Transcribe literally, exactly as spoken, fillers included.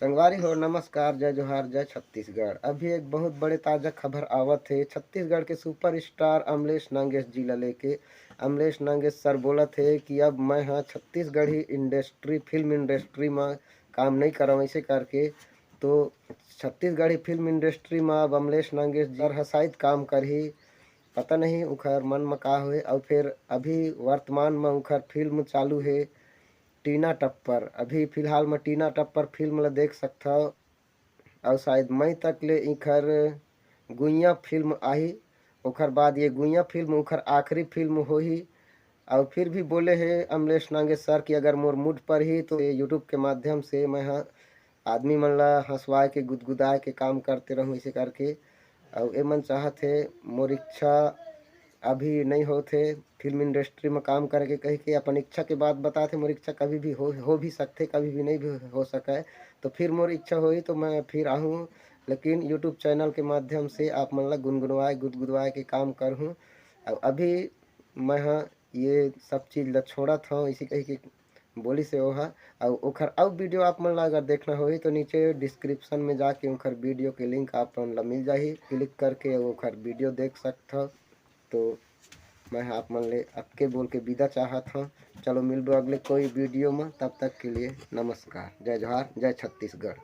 संगवारी हो, नमस्कार, जय जोहार, जय छत्तीसगढ़। अभी एक बहुत बड़े ताजा खबर आवत हे छत्तीसगढ़ के सुपरस्टार अमलेश नागेश जी ला लेके। अमलेश नागेश सर बोलत हे कि अब मैं ह छत्तीसगढ़ी इंडस्ट्री, फिल्म इंडस्ट्री म काम नहीं करव, ऐसे करके। तो छत्तीसगढ़ी फिल्म इंडस्ट्री म अब अमलेश नागेश जी ह शायद काम करही। पता नहीं उखर मन म का होए। अउ फिर अभी वर्तमान म उखर फिल्म चालू हे टीना टप्पर। अभी फिलहाल म टीना टप्पर फिल्म ल देख सकथव। अउ शायद मई तक ले इखर गुइया फिल्म आही। ओखर बाद ये गुइया फिल्म उखर आखिरी फिल्म होही। अउ फिर भी बोले हे अमलेश नागेश सर कि अगर मोर मूड पर ही तो ये YouTube के माध्यम से मैं ह आदमी मन ला हंसवाए के, गुदगुदाए के काम करते रहूं, इसे करके। अउ ए मन चाहत हे, मोर इच्छा अभी नहीं होत हे फिल्म इंडस्ट्री में काम करे के कह के, अपन इच्छा के बात बतात हे। मोर इच्छा कभी भी हो, हो भी सकथे, कभी भी नहीं भी हो सके। तो फिर मोर इच्छा होही तो मैं फिर आहूँ, लेकिन YouTube चैनल के माध्यम से आप मन ला गुनगुनवाए, गुदगुदवाए के काम करहूँ। अउ अभी मैं ह ये सब चीज ला छोड़त हव, इसी कही के बोलिस हे ओहा। अउ ओखर अउ वीडियो आप मन ला अगर देखना होही तो नीचे डिस्क्रिप्शन में जाके ओखर वीडियो के लिंक आप मन ला मिल जाही, क्लिक करके अउ ओखर वीडियो देख सकत हव। तो मैं ह आप मन ले अतके बोल के विदा चाहत हव। चलो मिलबो अगले कोई वीडियो में, तब तक के लिए नमस्कार, जय जोहार, जय छत्तीसगढ़।